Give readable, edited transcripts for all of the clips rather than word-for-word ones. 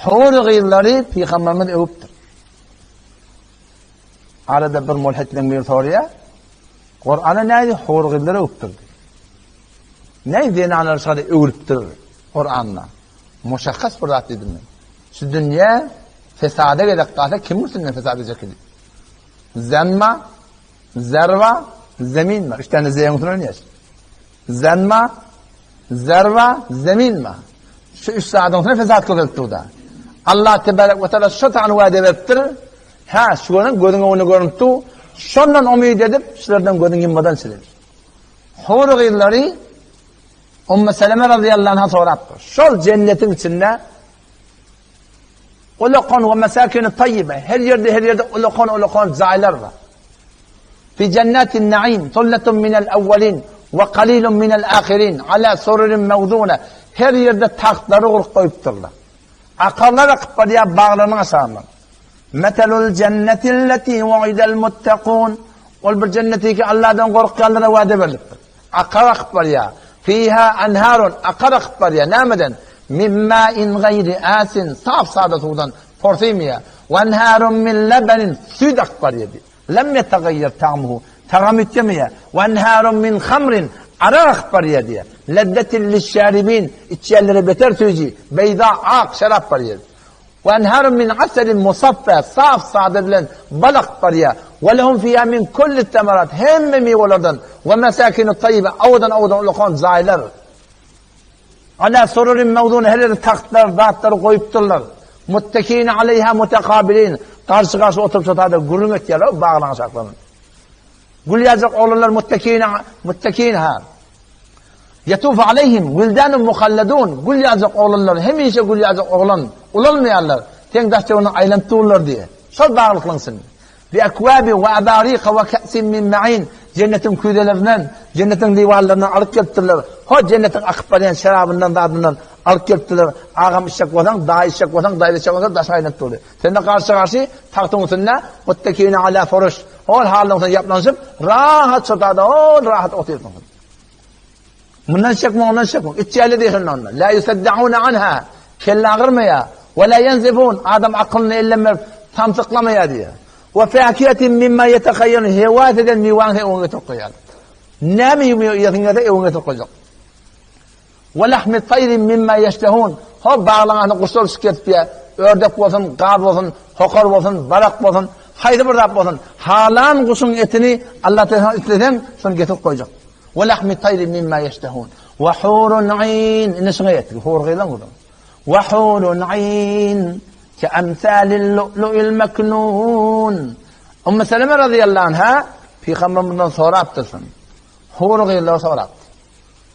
Huri gyzlary Pygamberimiz öwüpdir. Arada bir mulhitleň biri soraýar, Kur'ana nädi huri gyzlary öwüpdir? Ne zenanlar şada öwrüpdir Kur'anda? Muşakkas bir zat diýdim men. Şu dünýä fesada gezek galsa kim üstünden fesat edecek diýip. Zenma, zerwa, zemin bar. Üç tane zeyin üstüne oynayacak. Zenma, zerwa, zemin bar. Şu üç zadyň üstüne fesat köpelip durda. Allah tebarek ve teala şu tane wade beripdir. Ha, şu görün gözüň öňünde görünip dur. Şondan umyt edip, şulardan gözüň ýummadan çilir. Hur gyzlary Ummu Seleme radıyallahu anha sorapdyr. Şol cennetiň içinde Ulakan we mesakini tayyibe. Her ýerde her ýerde ulakan ulakan jaýlar bar. Fi jennetin naim, sulletun minel awwalin we qalilun minel ahirin ala sururin mawduna. Her ýerde tagtlary gurup goýupdyrlar. Akarlar akyp barýar baglarynyň aşagyndan. Metelul jennetilleti wuidel muttakun. Ol bir jenneti ki Allahdan gorkýanlara wada berlipdir. Akar akyp barýar. Fiha anharun, akar akyp barýar. Nämeden? Min ma'in gaýri asin, saf sada suwdan, porsymaýar. Wa anharun min lebenin, süýt akyp barýar diýýär. Lem ýetagaýýer ta'muhu, tagamy üýtgemeýär. Wa anharun min hamrin, arak akyp barýar diýýär. Lezzetin lişşaribin, içýänlere beter süýji, beýza, ak şerap barýar. Ve enharun min aselin musaffa, saf sada edilen bal akyp barýar. Ve lehum fiha min kulli semerat, hemme miwelerden, ve mesakinu tayyibe, owadan-owadan ulakan jaýlar. Ala sururin mawzun, her ýerde tagtlar, zatlary goýupdyrlar. Muttekine aleyha mutekabilin, garşy-garşy oturyp şo taýda gürrüň etýärler, baglaň aşaklarynda. Gül ýaljak oglanlar muttekine, muttekin ha. Ýetufu aleýhim wildanun muhalladun, gül ýaljak oglanlar, hemişe gül ýaljak oglan, ulalmaýarlar, seň daş-töweregiňde aýlanyp durlar diýýär. Şol baglyklaryň içinde. Bi ekwabi we abarika we ke'sin min ma'in, jennetiň küýzelerinden, jennetiň liwanlaryndan alyp gelipdirler. Ho jennetiň akyp barýan şerabyndan, zadyndan alyp gelipdirler. Agam içjek bolsaň, daýy içjek bolsaň, daýza içjek bolsaň daşyňa aýlanyp durdy. Sen-de garşy-garşy tagtyň üstünde muttekine ala furuş, hol halynyň üstünde ýaplanyşyp, rahat şo taýda hol rahat otyrsyň. Mundan çekme, ondan çekme. Içýärler diýsin onda. La yusaddauna anha. Kelle agyrmaýar. We la ýenzifun. Adam akylyny elden berip samsyklamaýar diýýär. We fakiyatin mimma yetakayyarun. Hewas eden miwäňi sen öňüňe getirip goýýar. Näme miwe iýesiň gelse öňüňe getirip goýjak. We lahmi taýrin mimma ýeştehun. Ho baglaň ahyna guşlar uçup gelipýär. Ördek bolsun, gaz bolsun, hokar bolsun, balak bolsun, haýsy bir zat bolsun. Halan guşuň etini Allah Teala isleseň, şony getirip goýjak. We lahmi taýrin mimma ýeştehun. We hurun aýn. Indi şuňa ýetdik. Hur gyzlaň gürrüňi. We hurun aýn ke emsalil lu'lu'il meknun. Ummu Seleme radıyallahu anha Pygamberimizden sorapdyr şuny. Hur gyzlar sorapdyr.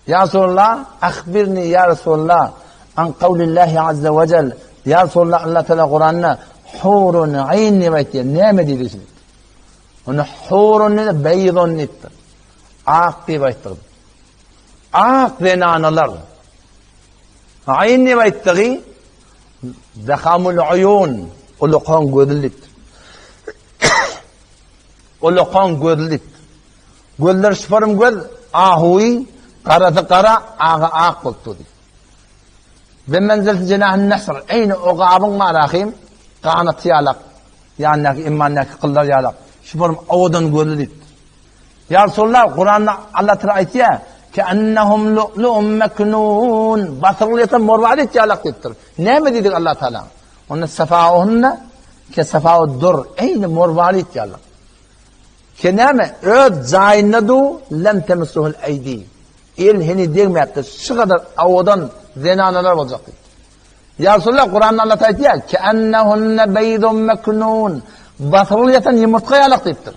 Ýa Resulallah, ahbirni ýa Resulallah an kawlillahi azza we jel. Ýa Resulallah Allah Teala Kuranda hurun aýn diýip aýtýar. Näme diýdi şuny? Ony hurun diýdi, beýdun diýipdir. Ak diýip aýtdy. Ak zenanalar. Aýn diýip aýtdygy zahamul uyun, ulukan gözli diýipdir. Ulukan gözli diýipdir. Gözleri şyparym göz, ahuwy, garasy gara, agy ak bolup durdy. Be menzilti jenahin nesr, eýni ogabyň marahym, ganaty ýalak, ýanyndaky immandaky gyllar ýalak, şyparym owadan gözli diýipdir. Ýa Resulallah, Kuranda Allah Teala aýtýar, Keennehum lu'lu'un meknun, basyrylyp ýatan morwarit ýalak diýipdir. Näme diýdik Allah Teala? Onda safauhunna ke safaud dur, eýni morwarit ýalak. Ke näme, öz jaýynda du, lem temessuhul eýdi. El heniz degmäpdir. Şu gadar owadan zenanalar boljak diýipdir. Ýa Resulallah, Kuranda Allah aýtýar, Keennehunne beýdun meknun, basyrylyp ýatan ýumurtga ýalak diýipdir.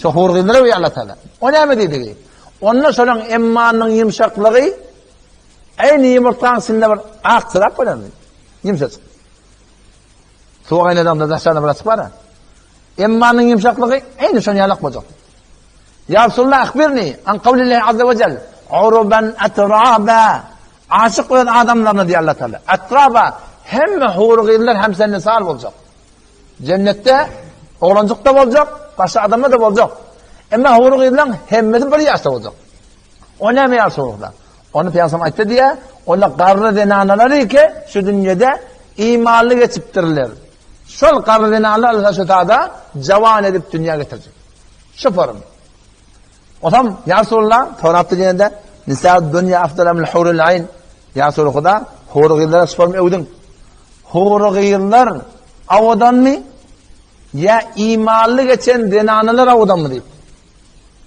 Şo hur gyzlara we Allah Taala. O näme diýdigi? Onda şolaryň emmanynyň ýumşaklygy eýni ýumurtgaň içinde bir ak çyrap bolandy. Ýumşajyk. Suwa gaýnadanda daşarda bir açyk bar. Emmanyň ýumşaklygy eýni şonuň ýalak boljak. Ýa Resulallah ahbirni an kawlillahi azza we jel. Uruban atraba. Aşyk öz adamlaryna diýär Allah Taala. Atraba hemme hur gyzlar hem senden sal boljak. Jennetde oglanjyk-da boljak, başga adamlar-da boljak. Emma howry gyzlaň hemmesi bir ýaşda boljak. O näme ýaş bolsa? Ony Pygamberimiz aýtdy diýä, olar garry zenanalar eke şu dünýede imanly geçipdirler. Şol garry zenanlar Allah şu tada jawan edip dünýä getirjek. Şu form. Otam, ýa Resulallah, sorapdy diýende, Nisa'ud dunýa afdal min hurul aýn. Ýa Resuly Huda, hury gyzlara şu form öwdüň. Hury gyzlar awadanmy? Ýa imanly geçen zenanalar awadanmy diýip.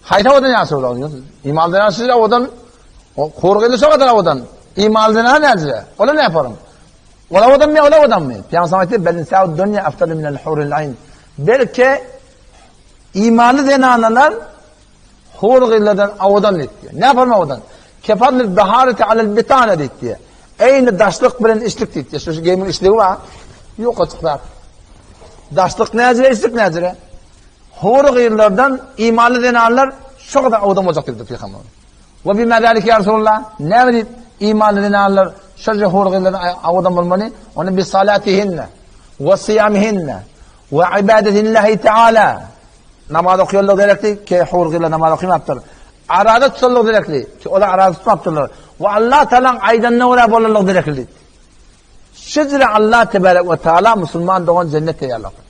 Haýsy owadan ýa Resulallah? Imanly zenan siz owadan. Hury gyzlar şo kadar owadan. Imanly zenan näce? Olar näme form? Ol owadanmy, ol owadanmy? Pygamber aýtdy, Bel nisa'ud dunýa afdalu minel huril aýn. Belki imanly zenanalar hur gyzlardan owadan diýdi. Ne forma owadan? Kefadlil baharati alel bitana diýdi. Eýni daşlyk bilen içlik diýdi. Şu geýimiň içligi bar. Ýok açyk zat. Daşlyk näjire, içlik näjire? Hur gyzlardan imanly zenanlar şo kadar owadan boljak diýdi Pygamber. We bima zalike ýa Resulallah? Näme diýip imanly zenanlar şonça hur gyzlardan owadan bolmaly? Ony bi salatihinne we syýamihinne we ibadetillahi taala. Namaz okaýanlygy gerekdi, ki hur gyzlar namaz okamapdyr. Araza tutanlygy gerekli, ki olar araza tutmapdyrlar. We Allah Taalaň aýdanyna görä bolanlygy gerekli diýdi. Şeýle Allah tebarek we taala musulman dogan jennet taýýarlapdyr.